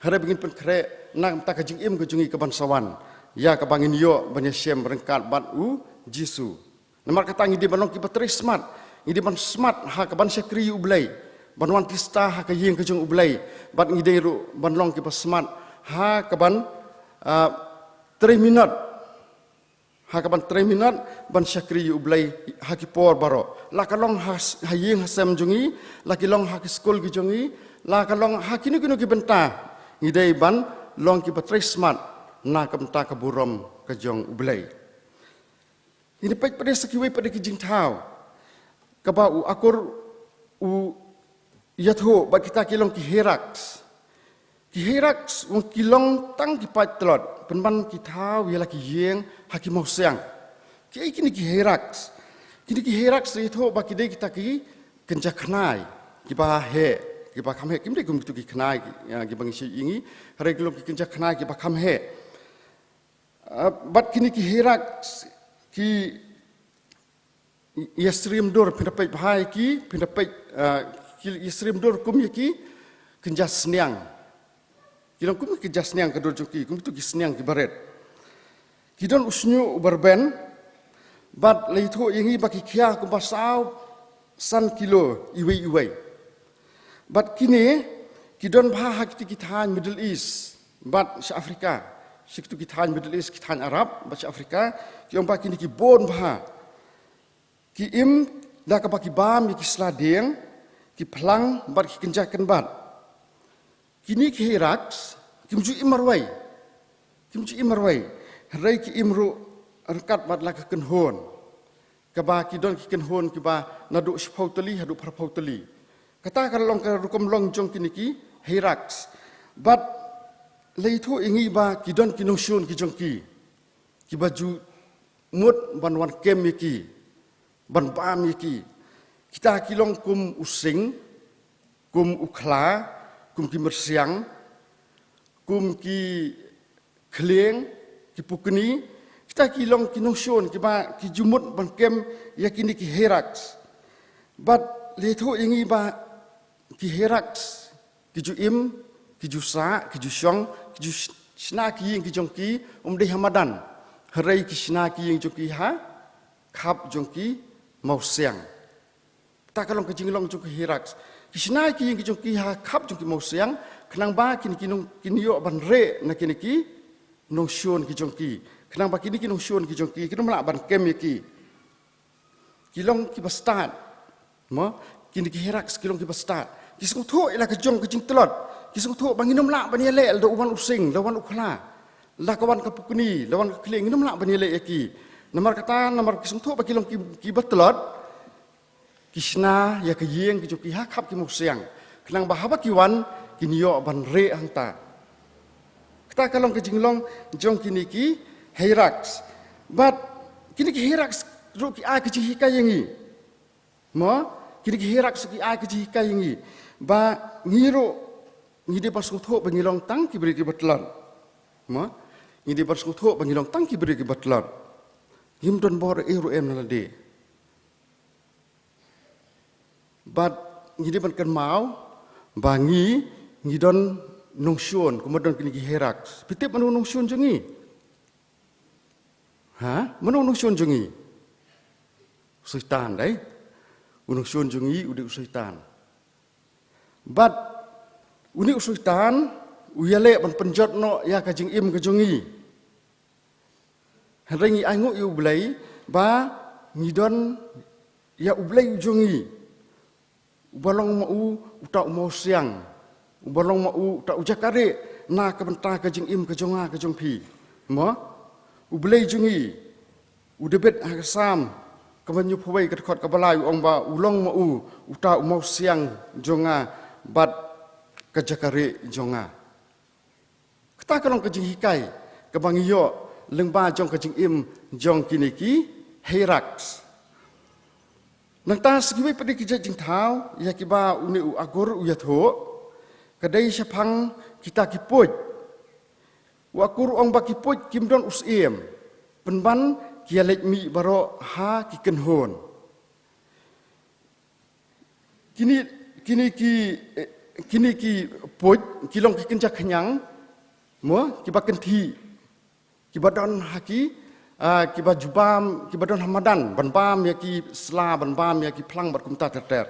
Hynrei ba ngin pynkhreh na ka bynta ka jingim ka jong ngi ka ban sa wan, ïa kaba ngin ïoh ban ïashem ryngkat bad u Jisu. Namar kata ngi dei ban long ki ba trei smat, ngi dei ban smat ha ka ban shakri ïa u Blei, ban wan tista ha ka ïing ka jong u Blei. Bad ngi dei ruh ban long ki ba smat ha ka ban, ah, trei minot, ha ka ban trei minot ban shakri ïa u Blei ha ki por baroh. La ka long ha, ha ïing ha sem jong ngi, la ki long ha ki skul ki jong ngi, la ka long ha kino kino ki bynta, ngi dei ban long ki ba trei smat na ka bynta ka burom ka jong u Blei. Ngin peit pat de sa kiwei pat de ki jingthaw kaba u Akur u ïathuh ba kita ki long ki hierarchs. Ki hierarchs u ong ki long tang ki paid tlot, pynban ki thaw ïa la ki ïing ha ki mawsiang. Kiei kine ki hierarchs? Kine ki hierarchs ïathuh ba ki dei kita ki kynja khnai kiba heh, kiba kham heh. Kim dei kum kitu ki khnai ki, ïa, kiba ngi shim ïa ngi, hynrei ki long ki kynja khnai kiba kham heh. Ah, bad kine ki hierarchs ki ïasyriem dur, phin da peit bha ïa ki, phin da peit, ah, ki ïasyriem dur kum ïa ki kynja sniang. Ki long kum ki kynja sniang ka dur jong ki, kum kitu ki sniang kiba rit. Ki don u shñiuh uba rben, bad la ïathuh ïa ngi ba ki khia kumba saw san kilo iwei iwei. Bad kine ki don bha ha kiti ki thaiñ Middle East bad sha Africa. Sha kitu ki thaiñ Middle East, ki thaiñ Arab bad sha Africa, ki ong ba kine ki bun bha. Ki im da kaba ki bam ïa ki sla dieng, ki phlang bad ki kynja kynbat. Kine ki hierarchs kim ju im marwei. Kim ju im marwei. Hynrei ki im ruh ryngkat bad la ka kynhun, kaba ki don ki kynhun kiba naduh shiphew tylli haduh phraphew tylli. Kata ka long ka rukom long jong kine ki hierarchs. Bad la ïathuh ïa ngi ba ki don ki nongshun ki jong ki, kiba ju mut ban wan kem ïa ki, ban bam ïa ki. Kita ki long kum u sing, kum u khla, kum ki myrsiang, kum ki khlieng, ki pukni. Kita ki long ki nongshun kiba ki ju mut ban kem ïa kine ki hierarchs. Bad la ïathuh ïa ngi ba ki hierarchs ki ju im, ki ju sah, ki ju shong, ki ju sh-, shna ki ïing ki jong ki, um dei ha madan. Hynrei ki shna ki ïing jong ki ha khap jong ki mawsiang. Ta ka long ka jinglong jong ki hierarchs. Ki shna ki ïing ki jong ki ha khap jong ki mawsiang, khnang ba kine ki nong, kin ïoh ban rieh na kine ki nongshun ki jong ki. Khnang ba kine ki nongshun ki jong ki kin ym lah ban kem ïa ki. Ki long kiba stad. Mo, kine ki hierarchs ki long kiba stad. Ki sngewthuh ïa la ka jong ka jingtlot. Ki sngewthuh ba ngin ym lah ban ïaleh lada u wan u sing, lada wan u khla, lada ka wan ka pukni, lada wan ka khlieng, ngin ym lah ban ïaleh ïa ki. Namar kata, namar ki sngewthuh ba ki long ki, kiba tlot, ki shna ïa ka ïing ki jong ki ha khap ki mawsiang, khnang ba haba ki wan, kin ïoh ban rieh hangta. Kata ka long ka jinglong jong kine ki hierarchs. Bad kine ki hierarchs ruh ki ai ka jinghikai ïa ngi. Mo, kine ki hierarchs ki ai ka jinghikai ïa ngi ba ngi ruh ngi dei ban sngewthuh ba ngi long tang ki briew kiba tlot. Mo, ngi dei ban sngewthuh ba ngi long tang ki briew kiba tlot. Ngim don bor ei ruh em na lade. Bad ngi dei ban kynmaw ba ngi, ngi don nongshun, kumba don kine ki hierarchs. Phi tip mano nongshun jong ngi? Ha? Mano nongshun jong ngi? U Soitan, dei. U nongshun jong ngi u dei u Soitan. Bad une u Soitan u ïaleh ban pynjot noh ïa ka jingim ka jong ngi. Hynrei ngi ainguh ïa u Blei ba ngi don ïa u Blei u jong ngi, uba long ma u uta u mawsiang, uba long ma u uta u jaka rieh na ka bynta ka jingim ka jong nga ka jong phi. Mo, u Blei jong ngi, u David ha ka Salm kaba hynñiewphew wei ka dkhot kaba lai u ong ba u long ma u uta u mawsiang jong nga bad ka jaka rieh jong nga. Kata ka long ka jinghikai kaba ngi ïoh lyngba jong ka jingim jong kine ki hierarchs. Nangta sa kiwei pat de ki jait jingthaw ïa kiba une u Akur u ïathuh, ka dei shaphang kita ki puit. U Akur u ong ba ki puit kim don u syiem, pynban ki ïaleit mih baroh ha ki kynhun. Kine, kine ki, eh, kine ki puit ki long ki kynja khñiang, mo, kiba kynthih, kiba don ha ki, ah, kiba ju bam, kiba don ha madan, ban bam ïa ki sla, ban bam ïa ki phlang bad kumta ter ter.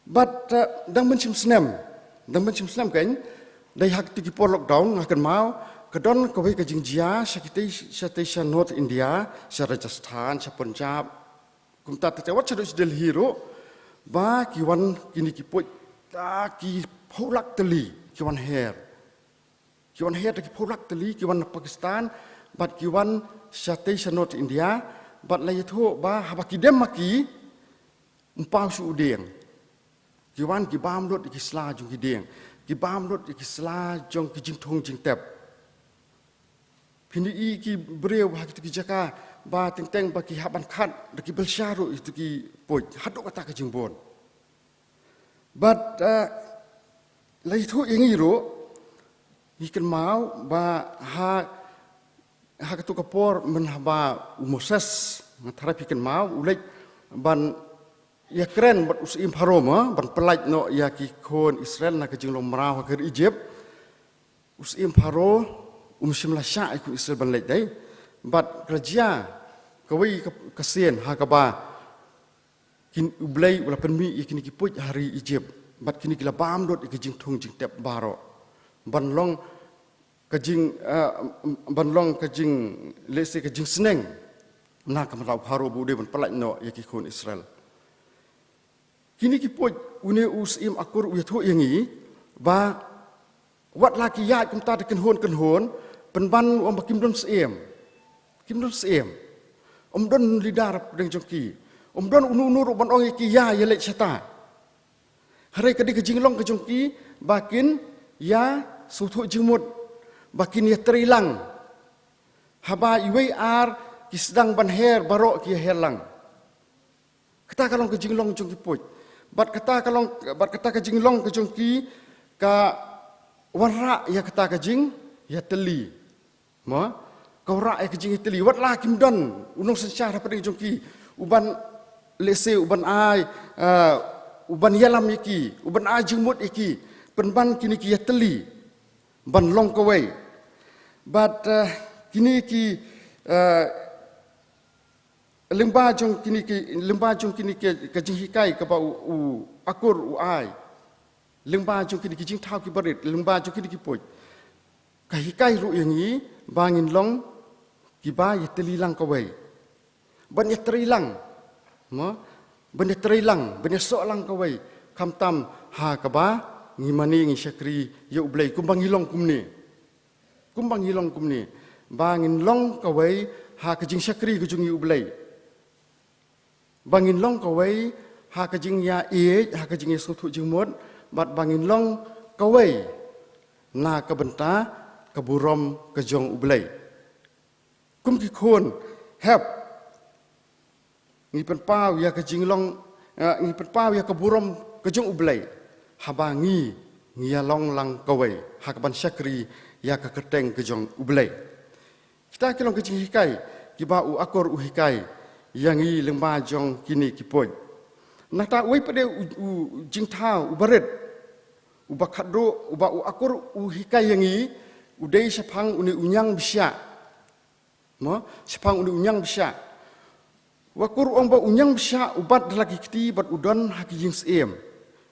Bad, eh, dang mynshim snem, dang mynshim snem kein, dei ha kito ki por lockdown, nga kynmaw, ka don kawei ka jingjia sha kitei, shatei sha North India, sha Rajasthan, sha Punjab, kumta ter ter, wat shaduh sha Delhi ruh, ba ki wan kine ki puit, ah, ki phew lak tylli, ki wan her. Ki wan her da ki phew lak tylli, ki wan na Pakistan, bad ki wan shatei sha North India, bad la ïathuh ba haba ki dem ma ki, ym paw shuh u dieng. Ki wan ki bam lut ïa ki sla jong ki dieng, ki bam lut ïa ki sla jong ki jingthung jingtep. Phin ïohi ki briew ha kito ki jaka ba teng teng ba ki hap ban khat da ki belsha ruh ïa kito ki puit, haduh kata ka jingbun. Bad, eh, la ïathuh ïa ngi ruh, ngi kynmaw ba ha, ha kato ka por mynhaba u Moses, nga tharai phi kynmaw, u leit ban ïakren bad u syiem Pharaoh, mo, ban pyllait noh ïa ki khun Israel na ka jinglong mraw ha ka ri Egypt. U syiem Pharaoh um shym la shah ïa ki khun Israel ban leit, dei. Bad ka la jia kawei ka, ka sien ha kaba kin, U Blei u la pynmih ïa kine ki puit ha ri Egypt. Bad kine ki la bam lut ïa ki jingthung jingtep baroh. Ban long ka jing, eh, ban long ka jing, lehse ka jingsneng na ka bynta u Pharaoh ba u dei ban pyllait noh ïa ki khun Israel. Kine ki puit, une u syiem Akur u ïathuh ïa ngi ba wat la ki ïaid kumta da kynhun kynhun, pynban u ong ba kim don syiem. Kim don syiem. Ym don leader pdeng jong ki. Ym don uno uno ruh ban ong ïa ki ïa, ïaleit shata. Hynrei ka dei ka jinglong ka jong ki ba kin ïa sngewthuh jingmut, ba kin ïatrei lang. Haba iwei ar ki sdang ban her, baroh ki ïa her lang. Kata ka long ka jinglong jong ki puit. Bad kata ka long, bad kata ka jinglong ka jong ki ka wanrah ïa kata ka jingïatylli. Mo? Ka wanrah ïa ka jingïatylli. Wat la kim don u nongsynshar hapdeng jong ki, uban, lehse, uban ai, eh, uban ïalam ïa ki, uban ai jingmut ïa ki, pynban kine ki ïatylli ban long kawei. Bad, eh, kine ki, eh, lyngba jong kine ki, lyngba jong kine ki, ka jinghikai kaba u, u Akur u ai, lyngba jong kine ki jingthaw kiba rit, lyngba jong kine ki puit, ka hikai ruh ïa ngi ba ngin long kiba ïatylli lang kawei, ban ïatrei lang, mo, ban ïatrei lang, ban ïasoh lang kawei, khamtam ha kaba ngi mane ngi shakri ïa U Blei, kumba ngi long kumne. Kumba ngi long kumne, ba ngin long kawei ha ka jingshakri ka jong ngi U Blei. Ba ngin long kawei ha ka jingïaieit, ha ka jingïasngewthuh jingmut, bad ba ngin long kawei na ka bynta ka burom ka jong U Blei. Kum ki khun hep, ngi pynpaw ïa ka jinglong, eh, ngi pynpaw ïa ka burom ka jong U Blei haba ngi, ngi ïalong lang kawei ha kaban shakri ïa ka kyrteng ka jong U Blei. Kita ki long ka jinghikai kiba u Akur u hikai ïa ngi lyngba jong kine ki puit. Nangta uwei pat de u, u jingthaw uba rit, uba khatduh, uba u Akur u hikai ïa ngi, u dei shaphang une u ñiang bishah. Mo, shaphang une u ñiang bishah. U Akur u ong ba u ñiang bishah u bat da la ki kti bad u don ha ki ïing syiem.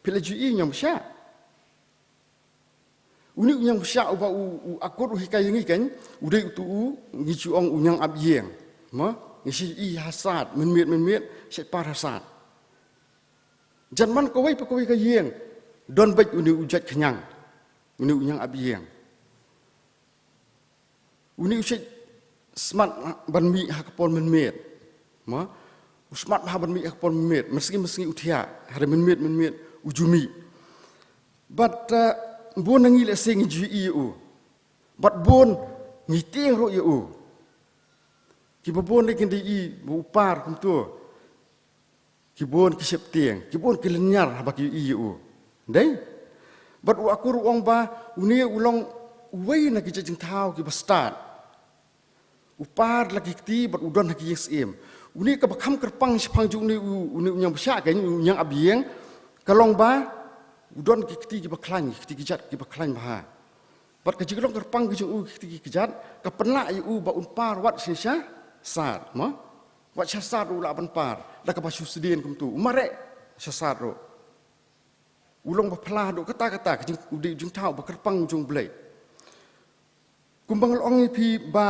Phi la ju ïohi ñiang bishah? Une u ñiang bishah uba u, u Akur u hikai ïa ngi kein, u dei uto u ngi ju ong u ñiang ap ïing. Mo, ngi sa ïohi ha Sat, mynmiet mynmiet, sha par ha Sat. Jan man kawei pa kawei ka ïing, don beit une u jait khñiang, une u ñiang ap ïing. Une u shet smat ban mih ha ka por mynmiet. Mo? U smat bha ban mih ha ka por mynmiet. Mynsngi mynsngi u thiah. Hynrei mynmiet mynmiet u ju mih. Bad, eh, bun na ngi lehse ngi ju ïohi ïa u. Bad bun ngi tieng ruh ïa u. Kiba bun lei kin da ïohi ba u par kumto. ki bun ki sheptieng, ki bun ki lynñiar haba ki ïohi ïa u. Dei? Bad u Akur u ong ba une u long uwei na ki jait jingthaw kiba stad. U par la ki kti bad u don ha ki ïing syiem. Une kaba kham kyrpang shaphang jong une u, une u ñiang bashah, ka une u ñiang abieng, ka long ba u don ki kti kiba khlaiñ, ki kti ki jat kiba khlaiñ bha. Bad ka jinglong kyrpang ka jong u ki kti ki jat ka pynlah ïa u ba un par wat shisha sad, mo? Wat shisha sad u lah ban par, da kaba shu sdien kumtu, u mareh shisha sad ruh. U long ba phylla haduh katta katta, ka jing, u dei jingthaw ba kyrpang jong U Blei. Kumba nga la ong ïa phi ba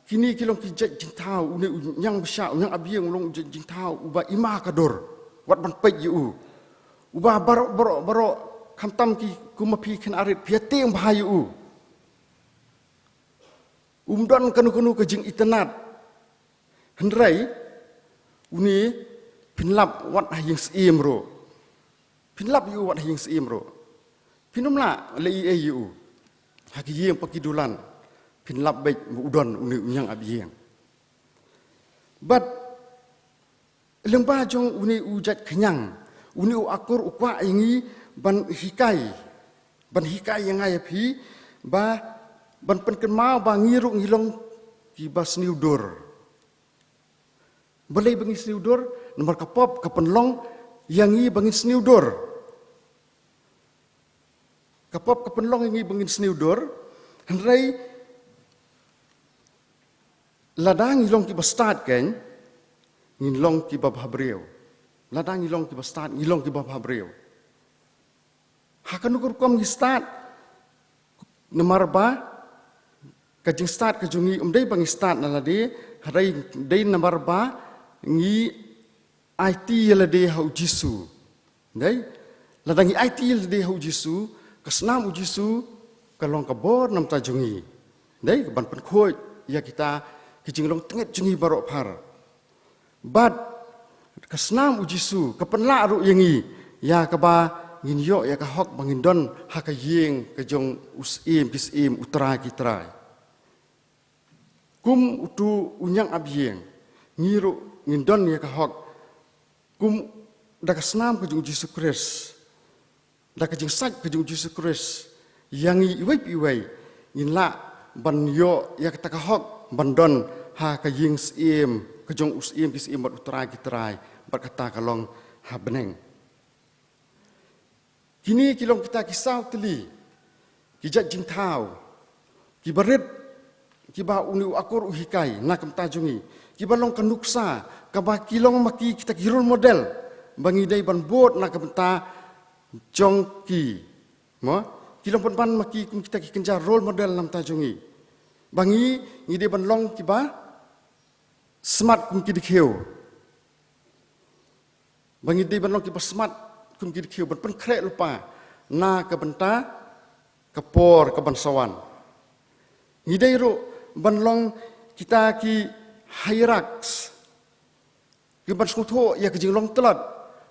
kine ki long ki jait jingthaw, une u ñiang bashah, u ñiang abieng u long u jait jingthaw uba ima ka dur wat ban peit ïa u. Uba baroh, baroh, baroh, khamtam ki kum ma phi khynnah rit, phi ïa tieng bha ïa u. Um don kano kano ka jingitynnad. Hynrei une phin lap wat ha ïing syiem ruh. Phin lap ïa u wat ha ïing syiem ruh. Phin ym lah leh ei ei ïa u. Ha ki ïing pa ki dulan phin lap beit ba u don une u ñiang abieng. Bad lyngba jong une u jait khñiang, une u Akur u kwah ïa ngi ban hikai, ban hikai ïa nga ïa phi, ba ban pynkynmaw ba ngi ruh ngi long kiba sniew dur. Balei ba ngi sniew dur? Namar ka pop ka pynlong ïa ngi ba ngin sniew dur. Ka pop ka pynlong ïa ngi ba ngin sniew dur. Hynrei lada ngi long kiba stad kein, ngin long kiba bhabriew. Lada ngi long kiba stad, ngi long kiba bhabriew. Ha kano ka rukom ngi stad? Namar ba ka jingstad ka jong ngi ym dei ba ngi stad na lade, hynrei dei namar ba ngi aiti ïa lade ha U Jisu. Dei? Lada ngi aiti ïa lade ha U Jisu, ka snam U Jisu ka long ka bor na bynta jong ngi. Dei? Ban pynkhuid ïa kita ki jinglong tyngeh jong ngi baroh phar. Bad ka snam U Jisu ka pynlah ruh ïa ngi ïa kaba ngin ïoh ïa ka hok ba ngin don ha ka ïing ka jong U Syiem ki syiem, U Trai ki trai. Kum utu u ñiang ap ïing, ngi ruh ngin don ïa ka hok kum da ka snam ka jong U Jisu Khrist, da ka jingsait ka jong U Jisu Khrist, ïa ngi iwei pa iwei ngin lah ban ïoh ïa kata ka hok ban don ha ka ïing syiem ka jong U Syiem ki syiem bad U Trai ki trai, bad kata ka long ha bneng. Kine ki long kita ki saw tylli ki jait jingthaw kiba rit, kiba une u akur u hikai na ka bynta jong ngi, kiba long ka nuksa, kaba ki long ma ki kita ki role model ba ngi dei ban bud na ka bynta jong ki. Mo, ki long pynban ma ki kum kita ki kynja role model na ka bynta jong ngi, ba ngi, ngi dei ban long kiba smat kum ki dkhiew. Ba ngi dei ban long kiba smat kum ki dkhiew, ban pynkhreh lypa na ka bynta ka por kaban sa wan. Ngi dei ruh ban long kita ki hierarchs, kiban sngewthuh ïa ka jinglong tlot,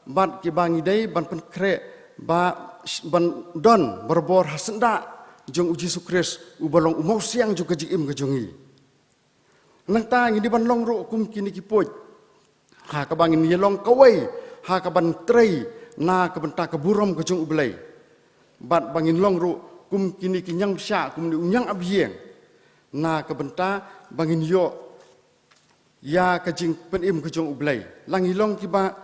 bad kiba ngi dei ban pynkhreh ba, ban don barabor ha syndah jong U Jisu Khrist, uba long u mawsiang jong ka jingim ka jong ngi. Nangta ngi dei ban long ruh kum kine ki puit, ha kaba ngin ïa long kawei ha kaban trei na ka bynta ka burom ka jong U Blei. Bad ba ngin long ruh kum kine ki ñiang bshah, kum une u ñiang ap ïing, na ka bynta ba ngin ïoh ïa ka jingpynim ka jong U Blei. La ngi long kiba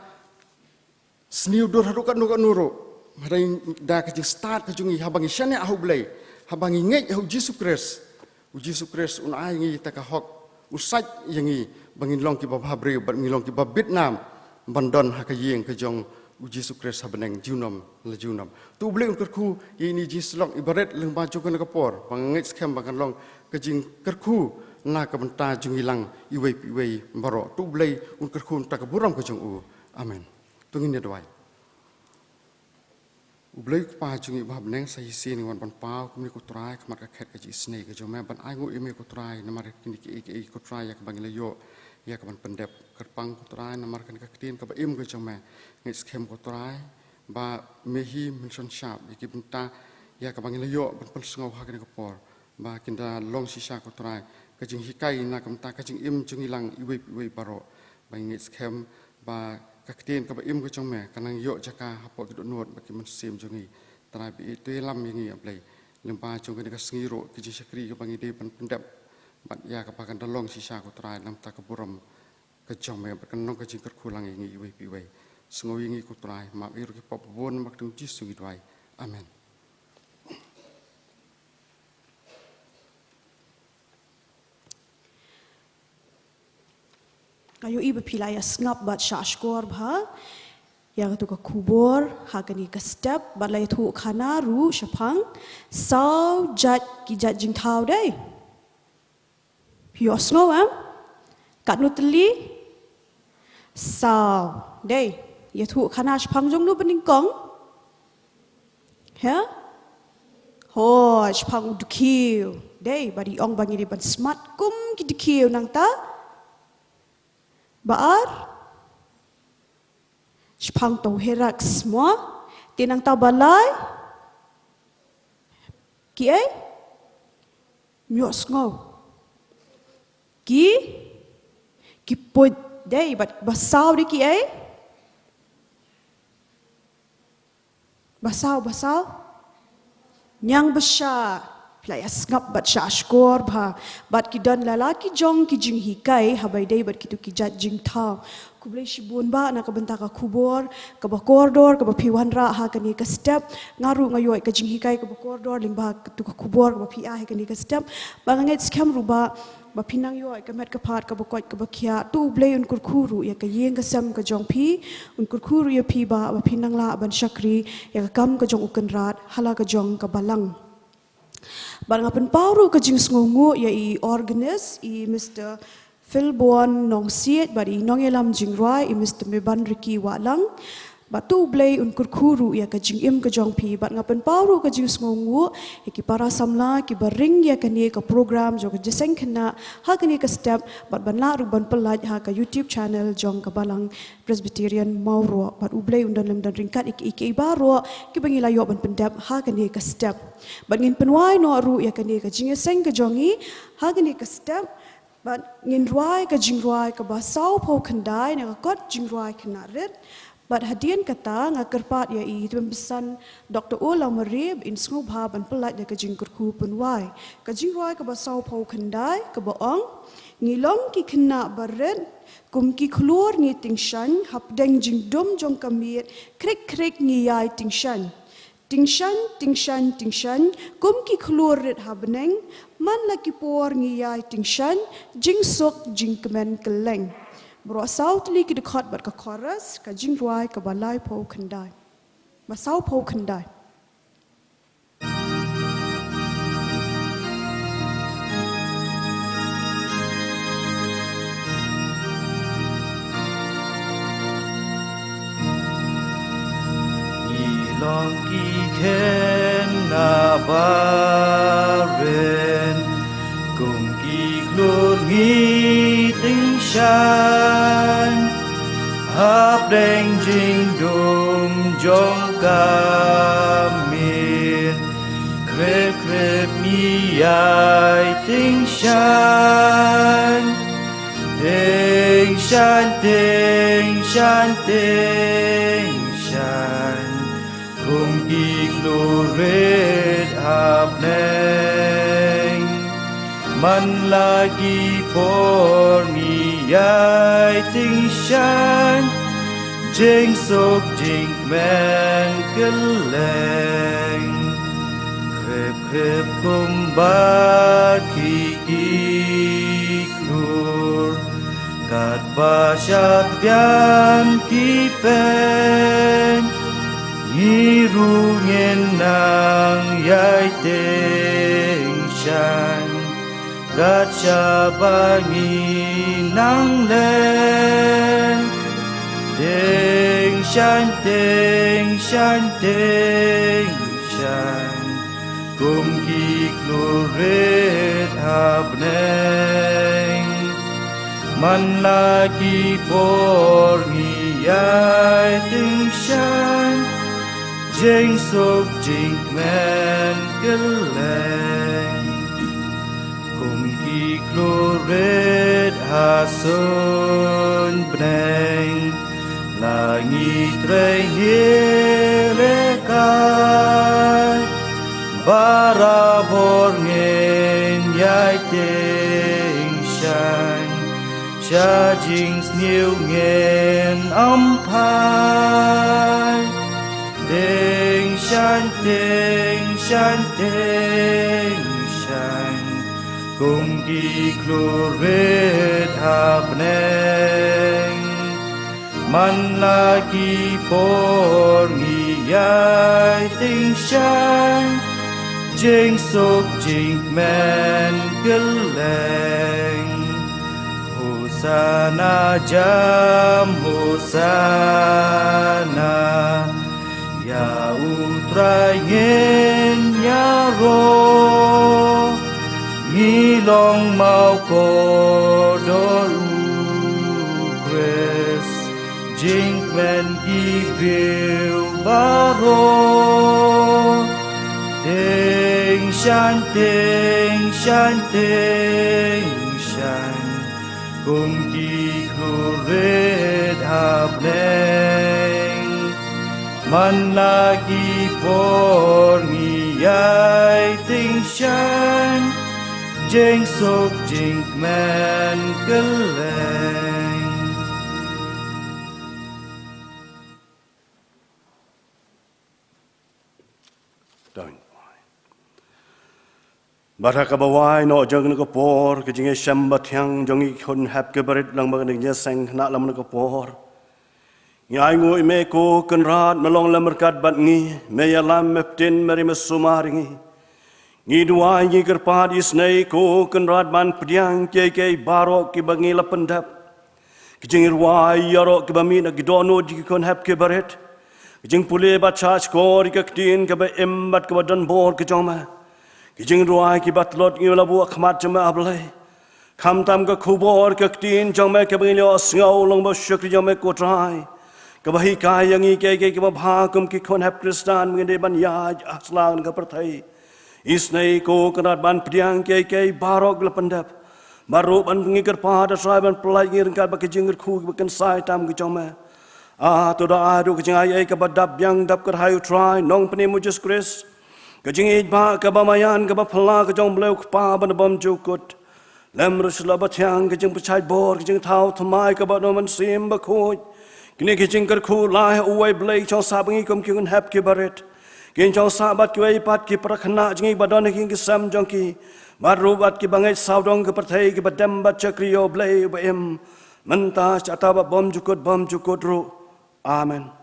sniew dur haduh katno katno ruh, hynrei da ka jingstad ka jong ngi, haba ngi shaniah ha U Blei, haba ngi ngeit ha U Jisu Khrist, U Jisu Khrist un ai ngi kata ka hok, un sait ïa ngi ba ngin long kiba bhabriew, ba ngin long kiba bit nam ban don ha ka ïing ka jong U Jisu Khrist ha bneng junom la junom. To U Blei un kyrkhu ïa ine i jingsyllok iba rit lyngba jong kane ka por, ba nga ngeit skhem ba kan long ka jingkyrkhu na ka bynta jong ngi lang iwei pa iwei baroh. To U Blei un kyrkhu na ka bynta ka burom ka jong U. Amen. To ngin ïa duwai. U Blei U Kpa jong ngi uba ha bneng, sa shisien ngi wan ban paw kumne ko Trai, khmat ka khet ka jingisynei ka jong me, ban ainguh ïa me ko Trai namar kine kiei kiei ko Trai ïa kaba ngi la ïoh ïa kaban pyndep. Kyrpang ko Trai namar kane ka ktien kaba im ka jong me. Ngeit skhem ko Trai ba me hi men shon shap ïa ki bynta ïa kaba ngi la ïoh ban pynsngew ha kane ka por, ba kin da long shisha ko Trai ka jinghikai na ka bynta ka jingim jong ngi lang iwei pa iwei baroh. Ba ngi ngeit skhem ba Ka ktien kaba im ka jong me ka nang ïoh jaka hapoh ki dohnud bad ki mynsiem jong ngi. Trai, ba ïeit to ïalam ïa ngi, A Blei. Lyngba jong kane ka sngi ruh, ki jingshakri kaba ngi dei ban pyndep bad ïa kaba kan da long shisha, ko Trai, na ka bynta ka burom ka jong me bad kan long ka jingkyrkhu lang ïa ngi iwei pa iwei. Sngew ïa ngi, ko Trai, map ïa ruh ki pop babun, namar ka kyrteng Jisu ngi duwai. Amen. Nga ïohi ba phi la ïa sngap bad shah shkor bha ïa katu ka khubor ha kane ka step, bad la ïathuh khana ruh shaphang saw jait ki jait jingthaw, dei. Phi ïohsngew, em? Katno tylli? Saw. Dei. Ïathuh khana shaphang jong no banyngkong? He? Ho, shaphang u dkhiew. Dei, bad i ong ba ngi dei ban smat kum ki dkhiew. Nangta ba ar? Shaphang u tyrhiraks, mo? Te nangta ba lai? Kiei? Ym ïohsngew. Ki? Ki puit. Dei, bad ba saw dei kiei? Ba saw, ba saw? Ñiang bashah. Phi la ïa sngap bad shah shkor bha. Bad ki don la la ki jong ki jinghikai haba ïadei bad kitu ki jait jingthaw. Khublei shibun Bah na ka bynta ka khubor kaba kordor kaba phi wanrah ha kane ka step. Nga ruh nga ïoh ka jinghikai kaba kordor lyngba katu ka khubor kaba phi ai ha kane ka step. Bad nga ngeit skhem ruh Bah ba phin nang ïoh ka met ka phad kaba koit kaba khiah. To U Blei un kyrkhu ruh ïa ka ïing ka sem ka jong phi, un kyrkhu ruh ïa phi Bah ba phin nang lah ban shakri ïa ka kam ka jong U Kynrad ha la ka jong ka balang. Bad nga pynpaw ruh ka jingsngewnguh ïa i organist, i Mister Philbon Nongsiej, bad i nongïalam jingrwai, i Mister Meban Ricky Wahlang. Bad to U Blei un kyrkhu ruh ïa ka jingim ka jong phi. Bad nga pynpaw ruh ka jingsngewnguh ïa ki para samla kiba ring ïa kane ka program jong ka jingïaseng khynnah ha kane ka step, bad ban lah ruh ban pyllait ha ka YouTube channel jong ka Balang Presbyterian Mawroh. Bad U Blei un don lem don ryngkat ïa ki, ïa ki baroh kiba ngi la ïoh ban pyndep ha kane ka step. Bad ngin pynwai noh ruh ïa kane ka jingïaseng ka jong ngi ha kane ka step. Bad ngin rwai ka jingrwai kaba sawphew khyndai na ka kot jingrwai khynnah rit. Bad hadien kata nga kyrpad ïa i Tymmen Basan Doctor O Lawmare ba in sngewbha ban pyllait da ka jingkyrkhu pynwai. Ka jingrwai kaba sawphew khyndai kaba ong, ngi long ki khynnah barit, kum ki khlur ngi tyngshaiñ, hapdeng jingdum jong ka miet, khrik khrik ngi ïai tyngshaiñ. Tyngshaiñ, tyngshaiñ, tyngshaiñ, kum ki khlur rit ha bneng, man la ki por ngi ïai tyngshaiñ, jingsuk, jingkmen kylleng. Baroh saw tylli ki dkhot bad ka chorus, ka jingrwai kaba laiphew khyndai. Ba sawphew khyndai. Ngi long ki khynnah barit, kum ki khlur ngi tyngshaiñ, hapdeng jingdum jong ka miet, khrip khrip ngi ïai tyngshaiñ. Tyngshaiñ, tyngshaiñ, tyngshaiñ, kum ki khlur rit ha bneng. Man la ki por ngi ïai tyngshaiñ, jingsuk jingkmen kylleng. Khrip khrip kumba ki ki khlur, katba shad biang ki peiñ, ngi ruh ngin nang ïai tyngshaiñ, kat shaba ngi nang leh. Tyngshaiñ, tyngshaiñ, tyngshaiñ, kum ki khlur rit ha bneng. Man la ki por ngi ïai tyngshaiñ, jingsuk jingkmen kylleng. Kum ki khlur rit ha suiñ bneng, La ngi trei ngi lehkai, barabor ngin ïai tyngshaiñ, sha jingsniew ngin ym phai. Tyngshaiñ, tyngshaiñ, tyngshaiñ, kum ki khlur rit ha bneng. Man la ki por ngi ïai tyngshaiñ, jingsuk jingkmen kylleng. Hosana jam, Hosana, ïa U Trai ngin ïaroh. Ngi long mawkordor U Khrist, jingkmen ki briew baroh. Tyngshaiñ, tyngshaiñ, tyngshaiñ, kum ki khlur rit ha bneng. Man la ki por ngi ïai tyngshaiñ, jingsuk jingkmen kylleng. Bad ha kaba wai noh jong kane ka por, ka jingïashem bathiang jong ngi ki khun hep ki barit lang bad ka jingïaseng khynnah lang bad kane ka por, ngi ainguh ïa me ko Kynrad, me long lem ryngkat bad ngi, me ïalam, me btin, me ri, me sumar ïa ngi. Ngi duwai, ngi kyrpad isynei ko Kynrad ban pdiang kiei kiei baroh kiba ngi la pyndep. Ki jingrwai ïaroh kiba mih na ki dohnud jong ki khun hep ki barit. Ki jingpule bad shahshkor ïa ka ktien kaba im bad kaba donbor ka jong me. Ki jingrwai kiba tlot ngi la buh ha khmat jong me, A Blei. Khamtam ka khubor ka ktien jong me kaba ngi la ïohsngew long ba u shakri jong me ko Trai, kaba hikai ïa ngi kiei kiei kiba bha kum ki khun hep Khristan ba ngi dei ban ïaid ha sla kane ka pyrthei. Isynei ko Kynrad ban pdiang kiei kiei baroh kiba la pyndep. Bad ruh ban ngi kyrpad, A Trai, ban pyllait ïa ngi ryngkat bad ki jingkyrkhu kiba kynsai tam ki jong me. Ah, to da ai ruh ka jingaiei kaba dap biang dap kyrhai, U Trai Nongpynim U Jisu Khrist, ka jingïeit ba kaba maïan kaba phylla ka jong U Blei U Kpa ba nabym jukut, lem ruh sha la bathiang ka jingpynshait bor, ka jingthaw thymmai kaba na U Mynsiem Bakhuid. Kine ki jingkyrkhu la ai ha uwei Blei, ki shong sah bad ngi kum ki khun hep ki barit. Kin shong sah bad kiwei pat ki para khynnah jong ngi ba don ha ki ïing ki sem jong ki, bad ruh bad kiba ngeit sawdong ka pyrthei, kiba dem bad shakri ïa U Blei uba im, mynta, shata bad bymjukut bymjukut ruh. Amen.